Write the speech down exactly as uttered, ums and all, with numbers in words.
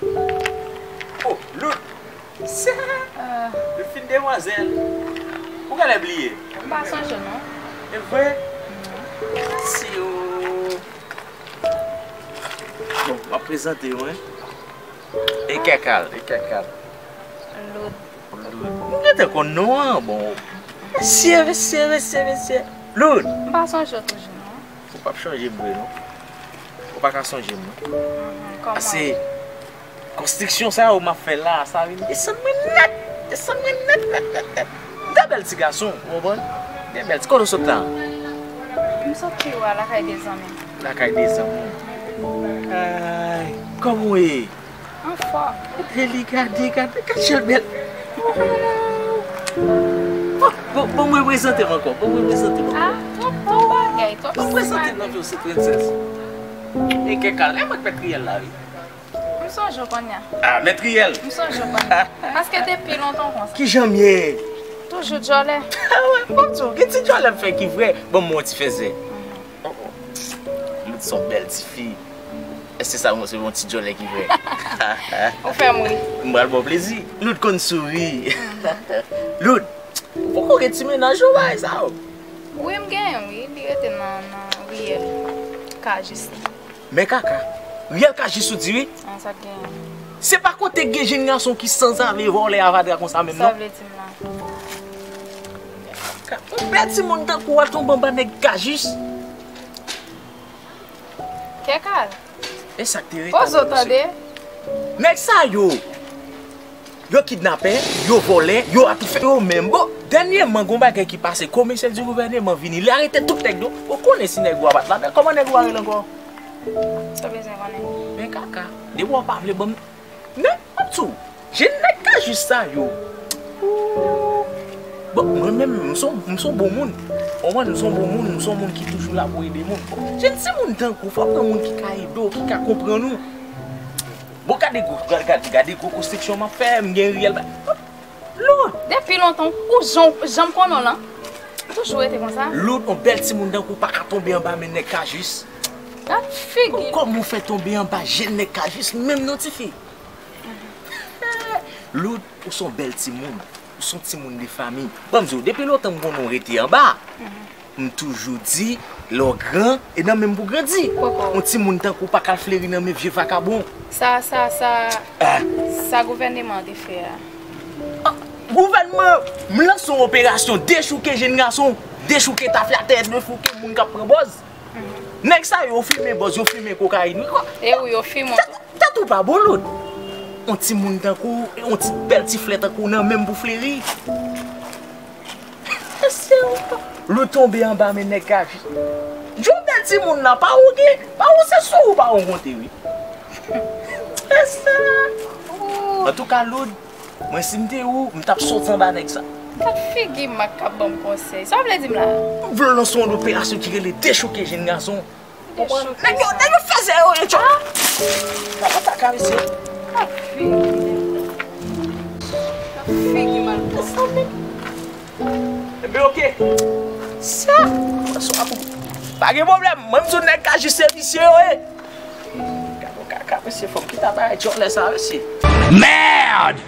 Oh, Loud! Sa! Loud fin demwazèl. Ou genlè bliye? M pa sonje non. E vre? Mèsi o. Bon, m ap prezante mwen. E Kèkal, e Kèkal. Loud. Loud. M gentan konn non an, bon. Mesye, mesye, mesye, mesye. Loud. M pa sonje w toujou non. Ou p ap chanje m vre non. Ou pa ka sonje m non. Kòman? Ase konstriksyon sa yo m ap fè la, sa vin desann mwen nèt. Desann mwen nèt, nèt, nèt, nèt. M te bèl ti gason, ou konprann? M te bèl ti kote w sot la. M sot pi wo a lakay de zanmi m. Lakay de zanmi w. Ay, kòman w ye? Anfòm. Gade li, gade, gade, gade jan l bèl. Bon, bon, bon, mwen prezante m ankò. Bon, mwen prezante m ankò. Ah, twòp, twòp bagay, twòp bagay. Bon, prezante m non, se Princess. E Kèkal, e mwen k mèt riyèl la, wi. M sonje w kounye a. Ah, mèt riyèl. M sonje w kounye a. Paske depi lontan konsa. Kijan m ye? Toujou djòlè. Ah wè, bon, di w, gen ti djòlè m fè ki vrè. Bon, mwen ti fèzè. Oh, oh. Loud se yon bèl ti fi. Èske sa se yon ti djòlè ki vrè? Ou fè m ri. M pral ba w plezi. Loud konn souri. Loud, ou poko gen ti mennaj ou bagay sa yo? Wi, m genyen wi. Li rete nan, nan riyèl Kajis la. Men kaka. Riyèl Kajis ou di wi? An, sa t genyen. Se pa kote gen jenn gason ki sanzave, vòlè, avadra konsa menm non. Sa w vle di m la? Yon bèl timoun tankou w al tonbe anba nèg Kajis. Kèkal. E sa k te rete. Poze w tande. Nèg sa yo, yo kidnapè, yo vòlè, yo atoufè, yo menm. Bon, dènyèman, gon bagay ki pase, komisè di gouvèneman vini, li arete tout nèg yo. Ou konnen si nèg ou a pa t ladan, kòman nèg ou a rele ankò? Sa w bezwen konnen? Men kaka, depi w pa vle ban m Men, m ap di w, jenn nèg Kajis sa yo. Bon, mwen menm, m se yon, m se yon bon moun. Ou konprann, m se yon bon moun, m se yon moun ki toujou la pou ede moun. Bon, jenn timoun tankou w, fò w pran moun ki ka ede w, ki ka konprann ou. Bon, gade gwo, gade, gade, gade gwo konstriksyon m ap fè, m gen riyèl ba. Loud! Depi lontan, ou jan, jan m konnen w lan, ou toujou rete konsa. Loud, yon bèl timoun tankou w pa ka tonbe anba men nèg Kajis. Gad figi. Kòman w fè tonbe anba jenn nèg Kajis, menm non tifi? Loud, ou se yon bèl timoun. Ou se yon timoun de fanmi. Ban m di w, depi lontan m konnen w rete anba, m toujou di, lè w gran, e nan men m pou grandi. Poko. Yon timoun tankou w pa ka al fleri nan men vye vakabon. Sa, sa, sa, sa gouvèneman an te fè a. Ah, gouvènman, m lanse yon operasyon dechouke jenn gason, dechouke tafyatè, dechouke moun k ap pran bòz. Nèg sa yo fimen bòz, yo fimen kokayin wi. E wi, yo fimen w tou. Tèt ou pa bon, Loud. Yon timoun tankou w, yon ti bèl ti flè tankou w nan men m pou fleri. Loud tonbe anba men nèg Kajis. Di w bèl timoun nan, pa ou gen, pa ou se sou ou pa ou konte wi. Antouka, Loud, mwen si m te ou, m t ap soti anba nèg sa. Gad figi Mak k ap ban m konsèy. Sa w vle di m la? M vle w lanse yon operasyon ki rele dechouke jenn gason. Konprann? Nèg yo, nèg yo fèzè yo ye, tchòp. Gade sa ka mesye. Gad figi. Gad figi mal. Ebyen, oke. Sa, sa pou. Pa gen pwoblèm. Mwen, m di w nèg Kajis se visye yo ye. Gade yon kaka, mesye, fò m kite aparèy djòlè sa, mesye. Merde!